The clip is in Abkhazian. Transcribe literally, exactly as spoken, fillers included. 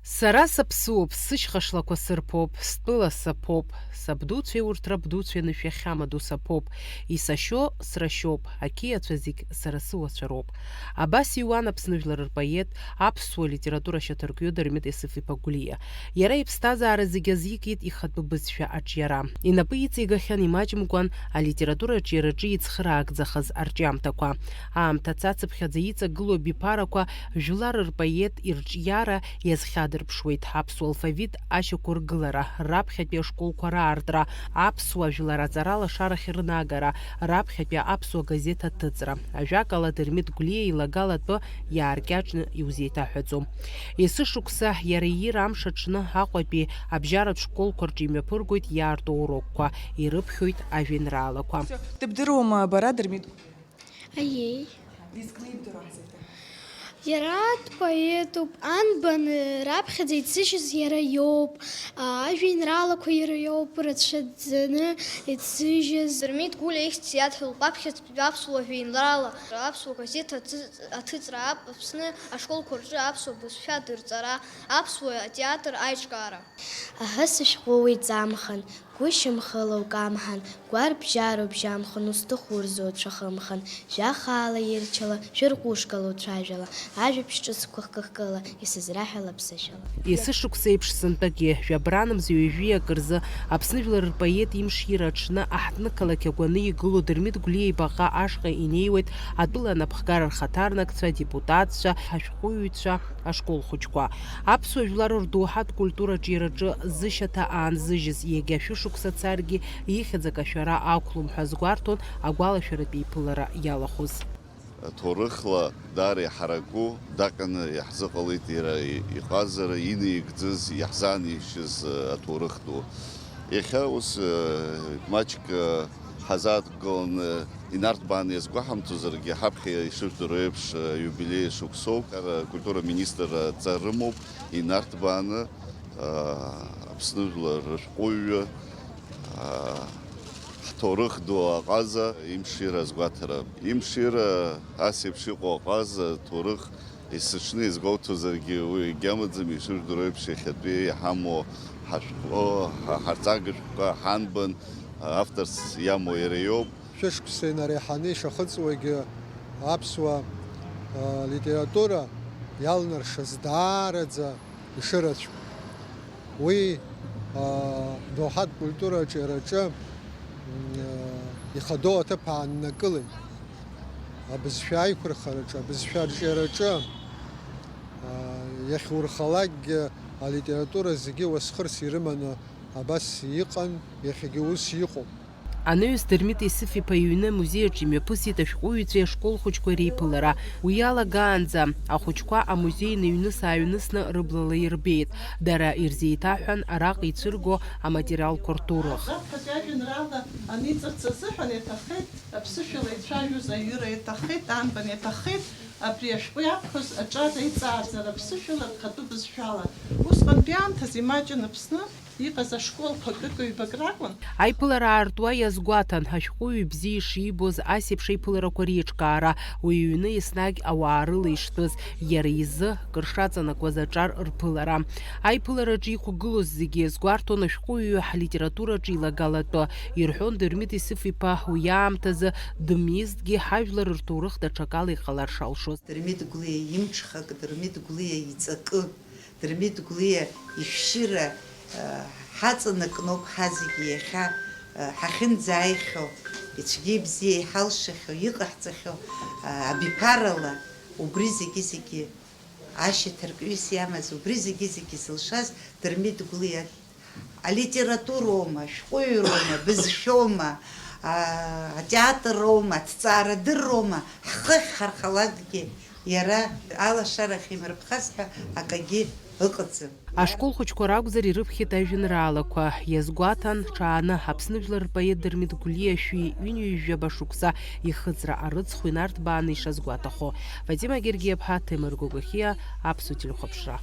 Сара саԥсуоуп, сышьха шлақәа сырԥоуп, стәыла саԥоуп, сабдуцәеи урҭ рабдуцәеи анышә иахьамадоу саԥоуп, исашьо срашьоуп, ақьиацәа зегь сара сыуацәа роуп. Абас иҩуан Аԥсны жәлар рпоет, аԥсуа литература шьаҭаркҩы Дырмит Есыф-иԥа Гәлиа. Иара иԥсҭазаара зегьы азикит ихатәы бызшәа аҿиара. Инапы иҵигахьан имаҷымкәан алитература аҿиараҿы ицхыраагӡахаз арҿиамҭақәа. Аамҭа цацыԥхьаӡа иҵагылоу абиԥарақәа жәлар рпоет ирҿиара иазхьадырԥшуеит, аԥсуа алфавит ашьақәыргылара, раԥхьатәи ашколқәа раартра, аԥсуа жәлар аҵара лашарахь рнагара, раԥхьатәи аԥсуа газеҭ аҭыҵра. Ажәакала, Дырмит Гәлиа илагалатәы иааркьаҿны иузеиҭаҳәаӡом. Есышықәса иара иира амш аҽны Аҟәатәи абжьаратә школқәа рҿы имҩаԥыргоит иаарту урокқәа, ирыԥхьоит ажәеинраалақәа. Дыбдыруама бара, Дырмит? Аиеи. Дизкны ибдыруа ҳзеиҭа. Иара дпоетуп, анбан раԥхьаӡа иҭзыжьыз иара иоуп, ажәеинраалақәа иара иоуп рацәаӡаны иҭзыжьыз. Дырмит Гәлиа ихьӡ иадҳәалоуп аԥхьатәи аԥсуа жәеинраала, аԥсуа газеҭ аҭы-, аҭыҵра, ап-, Аԥсны ашколқәа рҿы аԥсуа бызшәа адырҵара, аԥсуа атеатр аиҿкаара. Аҳәса шәҟәы уиҵамхан, гәышьамхыла укамҳан, гәарбжьароуп бжьамхан, узҭаху рзы уцәахымхан, жәа хаала ирчала, шәырҟәышгала уцәажәала, ажәабжь ҿыцқәа хкы-хкыла, исызраҳәала ԥсышәала. Есышықәса еиԥш сынтәагьы, жәабранмза ҩажәи акы рзы, Аԥсны жәлар рпоет имшира аҽны аҳҭнықалақь агәаны игылоу Дырмит Гәлиа ибаҟа ашҟа инеиуеит атәыла анапхгара рхаҭарнакцәа, адепутатцәа, ҳашәҟәыҩҩцәа, ашкол хәыҷқәа. Аԥсуа жәлар рдоуҳатә культура аҿиараҿы зышьаҭа аанзыжьыз, иагьа шәышықәса царгьы, ихьӡ акашәара ақәлом ҳәа азгәарҭон агәалашәаратә еиԥылара иалахәыз. Ҭоурыхла даара иҳараку, даҟьаны иаҳзыҟалеит иара иҟазара, инаигӡаз, иаҳзаанишьыз аҭоурых ду. Иахьа ус, маҷк, ҳазааҭгыланы инарҭбааны иазгәаҳамҭозаргьы, ҳаԥхьа ишыжәдыруа еиԥш, иубилеи шықәсоуп. Акультура министр адҵа рымоуп, инарҭбааны, Аԥсны жәлар рышәҟәыҩҩы, ҳҭоурых ду аҟаза имшира азгәаҭара. Имшира ас еиԥш иҟоу аҟаза ҭоурых Есыҽны изгәоуҭозаргьы, уи егьамаӡам, ишыжәдыруа еиԥш, иахьатәи иҳамоу ҳашәҟәы, ҳа-, ҳарҵага шәҟәқәа, ҳанбан, авторс иамоу иара иоуп. Шәышықәса инареиҳаны ишахыҵуагьы аԥсуа, а, литература иалнаршаз даараӡа ишырацәоу. Уи, аа, доуҳатә культура аҿиараҿы, м, аа, ихадоу аҭыԥ ааннакылеит. Абызшәа аиқәырхараҿы, абызшәа арҿиараҿы, аа, иахьурхалакгьы алитература зегьы уасхырс ирыманы абас иҟан, иахьагьы ус иҟоуп. Анаҩс Дырмит Есыф-иԥа иҩны амузеи аҿы имҩаԥысит ашәҟәыҩҩцәеи ашкол хәыҷқәеи реиԥылара. Уи иалагаанӡа, ахәыҷқәа амузеи иныҩныс-ааҩнысны рыблала ирбеит. Дара ирзеиҭаҳәан араҟа ицәырго аматериалқәа рҭоурых. Раԥхьатәи ажәеинраала аниҵарц азыҳәан иаҭаххеит аԥсышәала ицәажәоз аҩыра, иаҭаххеит анбан, иаҭаххеит абри ашәҟәы иақәхаз аҿар реиҵааӡара аԥсышәала, рхатәы бызшәала. Усҟантәи аамҭазы имаҷын Аԥсны иҟаз ашколқәа акык-ҩбак ракәын. Аиԥылара аартуа иазгәаҭан, ашәҟәыҩҩы бзиа ишибоз ас еиԥш аиԥыларақәа реиҿкаара, уи иҩны еснагь ауаа рыла иштәыз, иара изы кыр шаҵанакуаз аҿар рԥылара. Аиԥылараҿы иқәгылоз зегьы иазгәарҭон ашәҟәыҩҩы ҳлитератураҿы илагалатәы, ирҳәон Дырмит Есыф-иԥа уи аамҭазы дымизҭгьы, ҳажәлар рҭоурых даҽакала иҟалар шалшоз. Дырмит Гәлиа имҽхак, Дырмит Гәлиа иҵакы. Дырмит Гәлиа ишәшьыра, э, ҳаҵанакноуп ҳазегьы иахьа, э, ҳахьынӡааихьоу, ицәгьеи ибзиеи ҳалшахьоу, иҟаҳҵахьоу, э, абиԥарала убри зегьы-зегьы ашьаҭаркҩыс иамаз, убри зегьы-зегьы зылшаз Дырмит Гәлиа алитературоума, ашәҟәыҩроума, бызшәоума, а, атеатр роума, аҭҵаарадырроума, ҳхыхь ҳархалакгьы иара алашара ахьимырԥхаз ҳәа акагьы ыҟаӡам. Ашкол хәыҷқәа ракәзар ирыԥхьеит ажәеинраалақәа, иазгәаҭан ҽааны Аԥсны жәлар рпоет Дырмит Гәлиа шәи ҩынҩажәаба шықәса ихыҵра арыцхә инарҭбааны ишазгәаҭахо. Фатима Гергиаԥҳа, Ҭемыр Гогохиа, Аԥсуа телехәаԥшра.